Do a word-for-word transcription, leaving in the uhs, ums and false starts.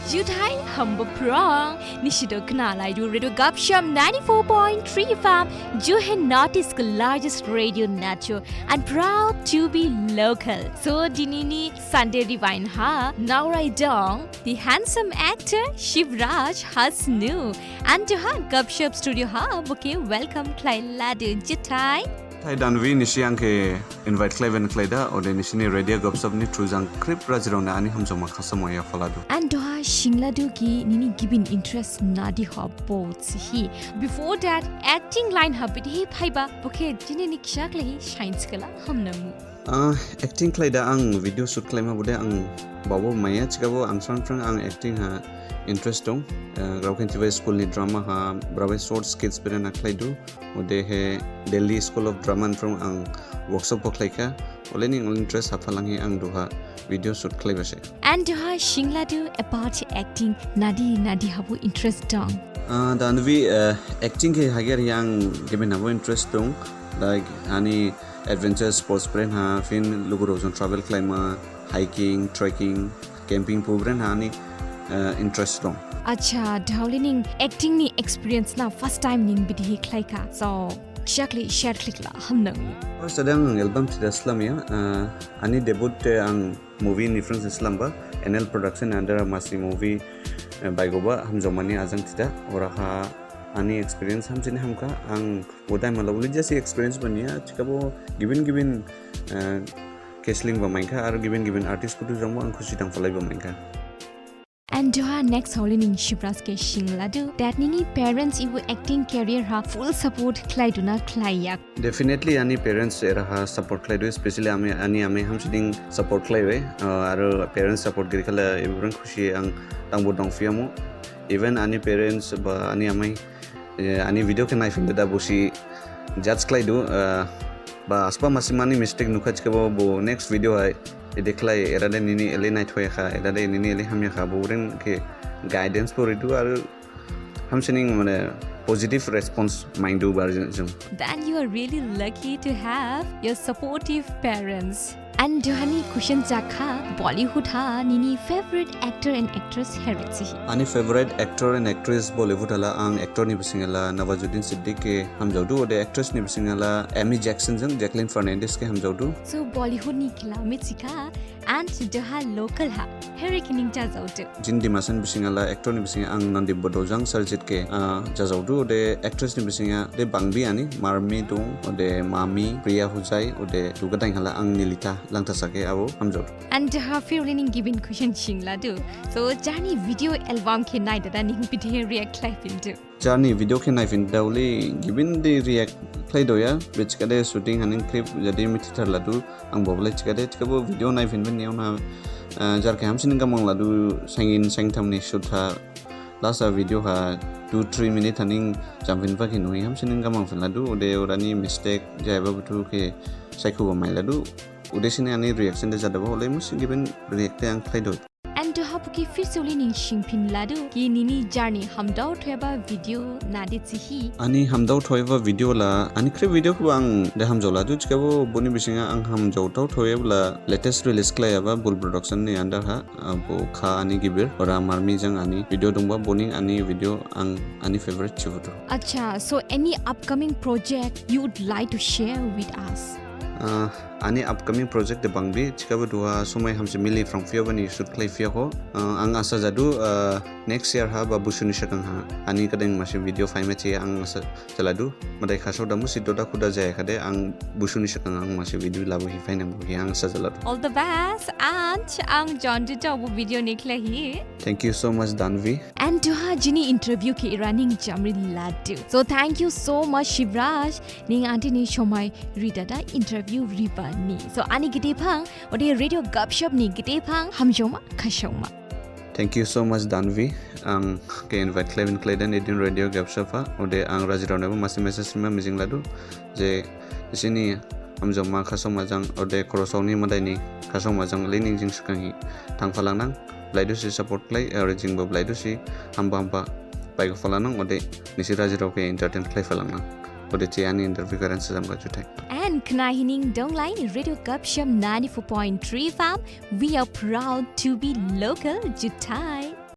Juthai hamba phrang, nisi do khnalaidu Radio Gupshup ninety-four point three F M, jo hai North East ka largest radio network and proud to be local. So dinini Sunday Rewind ha naorai dong the handsome actor Shivraj Hasnu, and duha Gupshup studio ha bo khe welcome khlailadu. Juthai. Thai Danvi, nisi ang khe invite khlaiba ni khlai da, ode nisini Radio Gupshup ni through jang khrip rajirao ne ani hamjaoma khasaoma yaphaladu. And duha singladu ki nini gibin interest nadi ha bo thihi. Before that, acting line ha bidi phaiba, bo khe dinini khisa khlaihi sainthi khala hamnangmu. Ah, acting khlai da ang video shoot khlaima bo de ang baobo maiya, thikhabo ang sangphrang ang acting ha interest dong. Ah, grao khe thiba school ni drama ha, brabai short skits bere na khlaidu. Odehe Delhi School of Drama niphrang ang workshop bo khlaikha. Ole ning ol interest haphalanghi ang duha video shoot khlaiba se. And duha singladu about acting nadi nadi habo interest dong. Ah, Danvi, eh, acting khe hager yang gibin habo interest dong. Like, ani adventure sports bren ha, phin lugurao jang travel khlaima, hiking, trekking, camping bo bren ha ani, eh, interest dong. Acha, duha ole ning acting ni experience la first time ning bidihi khlaikha. So, khisa khlaihi share khlaikhala hamnang. First ada ang album thida slamya, eh, ani debut de ang movie niphrang se slamba, N L Production under masi movie, eh, baigoba Hamjaoma ni Ajang thida, oraha ani experience hamsining hamkha, ang bo time ha lawli jasi experience baniya, thikhabo gibin gibin, eh, casting bo mainkha, aro gibin gibin artist buthu jangbo ang khusi dangphalaibo mainkha. And duha next ole ning Shivraj khe singladu, that nini parents ebo acting career ha full support khlaidu na khlaiya? Definitely ani parents eraha support khlaidu, especially ami, ani amai hamsining support khlaibai, uh, aro parents support giri khala eburan khusi ang dangbo dongphiyamu. Even ani parents ba ani amai, eh, ani video khe naiphindu da bosi judge khlaidu, uh, ba asba masi mani mistake nukha thikhabo bo next video hai ede khlai, era de nini elei naithoyakha, era de nini elei hamyakha, bo ren khe guidance bo ridu aro hamsining mane positive response maindu bar jing. Then you are really lucky to have your supportive parents. And duhani question jakha, Bollywood ha nini favorite actor and actress here thihi? Ani favorite actor and actress Bollywood ha la ang actor ni bising ha la Nawazuddin Siddiqui khe hamjaodu, ode actress ni bising ha la Amy Jackson jang Jacqueline Fernandez khe hamjaodu. So Bollywood ni khela michikha, and duha local ha here khe ning jajaodu? Jini Dimasa ni bising ha la actor ni bising ha ang Nandip Bodo jang Sarjit khe, ah, jajaodu, ode actress ni bising ha de bangbi ani Marmi dong, ode Mami, Priya Hojai, ode duha daing ha la ang Nilita Langthasa khe abo hamjaodu. And duha phir ning gibin question singladu. So jarni video album khe naidada ning bidi react khlaiphindu? Jarni video khe naiphindu da ole gibin de react khlaidoya, bechikade shooting haning khrip jadi mithitharladu, ang bo bole chikade, thikhabo video naiphinba ni yaohon ha, ah, jar khe hamsining gamangladu, saingin saingtham ni shoot ha, last ha video ha two three minute haning jamphinba khe nuhi hamsining gamangphinladu, ode orani mistake jaiba buthu khe saikhoba mailadu, ode sini ani reaction de jadaba, ole musi gibin react de ang khlaidu. And duha bo khe phir se ole ning singphinladu ki nini jarni hamdaothaoyaba video nadi thihi? Ani hamdaothaoyaba video la, ani khrip video khe ang de hamjaoladu, thikhabo boni bising ha ang hamjaodaothaoyaba la latest release khlaiyaba Bul Production ni under ha, ah, bo kha ani gibir, ora Marmi jang ani video dongba, boni ani video ang ani favorite thibudu. Acha, so any upcoming project you would like to share with us? Ah, ani upcoming project de bangbi, thikhabo duha somai hamsi mili phrangphiyabani shoot khlaiphiyakho. Ah, ang asa jadu, ah, next year ha ba Busu ni sagang ha ani gadain masi video phaima thihi ang asa jaladu. Madai khasaoda musi doda khuda jayakhade ang Busu ni sagang ang masi video labuhi phainangbuhi ang asa jaladu. All the best, and ang jon jujao bo video ni khlaihi. Thank you so much, Danvi. And duha jini interview khe era ning jamriladu. So thank you so much, Shivraj. Ning ani ni somai ridada interview ribani. So ani gede phang, ode Radio Gupshup ni gede phang, hamjaoma khasaoma. Thank you so much, Danvi. Ang khe invite khlaibani khlaidani din Radio Gupshup ha, ode ang rajirao nebo masi message rima mijingladu, je nisini hamjaoma khasaoma jang, ode khorosao ni madai ni khasaoma jang, le ning jing sukanghi thangphalangnang. Blaidusi support khlai, eh, rijingbo blaidusi hamba hamba baigo phalangnang, ode nisi rajirao khe entertain khlaiphalangnang. Ode thi ani interview khe era ning sajamkha, juthai. And khnahi ning donglai Radio Gupshup ninety-four point three F M, we are proud to be local, juthai.